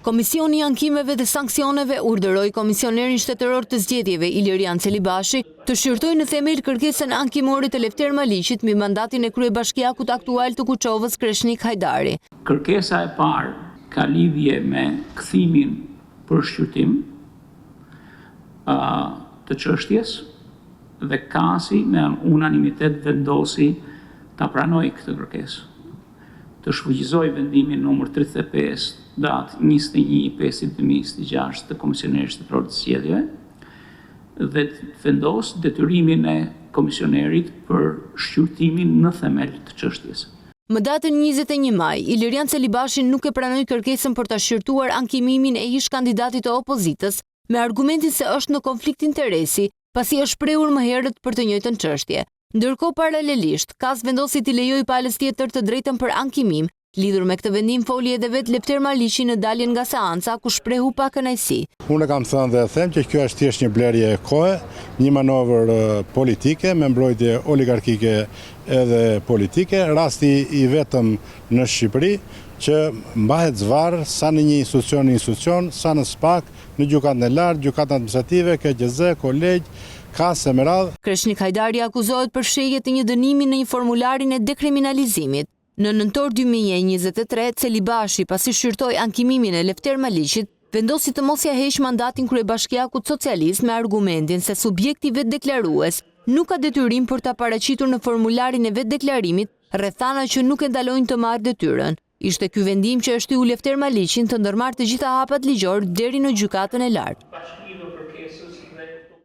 Komisioni i Ankimeve dhe Sanksioneve urdhëroi Komisionerin Shtetëror të Zgjedhjeve, Ilirjan Celibashi, të shqyrtojë në themel kërkesën ankimore të Lefter Maliqit mbi mandatin e kryebashkiakut aktual të Kuçovës, Kreshnik Hajdari. Kërkesa e parë ka lidhje me kthimin për shqyrtim të çështjes dhe KAS-i me unanimitet vendosi ta pranojë këtë kërkesë. Të shfuqizojë vendimin numër 35, datë 21.5.2026 të Komisionerit Shtetëror të Zgjedhjeve dhe të vendosë detyrimin e komisionerit për shqyrtimin në themel të çështjes. Më datën 21 maj, Ilirjan Celibashi nuk e pranoi kërkesën për ta shqyrtuar ankimimin e ish-kandidatit të opozitës, me argumentin se është në konflikt interesi, pasi është shprehur më herët për të njëjtën çështje. Ndërkohë paralelisht, KAS vendosi t'i lejojë palës tjetër të drejtën për ankimim. Lidhur me këtë vendim foli edhe vetë Lefter Maliqi në daljen nga seanca, ku shprehu pakënaqësi. Unë e kam thënë dhe e them që kjo është thjesht një blerje kohe, një manovër politike me mbrojtje oligarkike edhe politike, rasti i vetëm në Shqipëri që mbahet zvarrë sa në një institucion në institucion, sa në SPAK, në Gjykatën e Lartë, Gjykatën Administrative, KQZ, Kolegj, KAS e me radhë. Kreshnik Hajdari akuzohet për fshehje të një dënimi në një formularin e dekriminalizimit. Në nëntor 2023, Celibashi, pasi shqyrtoi ankimimin e Lefter Maliqit, vendosi të mos ia heqë mandatin kryebashkiakut socialist me argumentin se subjekti vetëdeklarues nuk ka detyrim për ta paraqitur në formularin e vetëdeklarimit rrethana që nuk e ndalojnë të marrë detyrën. Ishte ky vendim që e shtyu Lefter Maliqin të ndërmarrë të gjitha hapat ligjorë deri në Gjykatën e Lartë.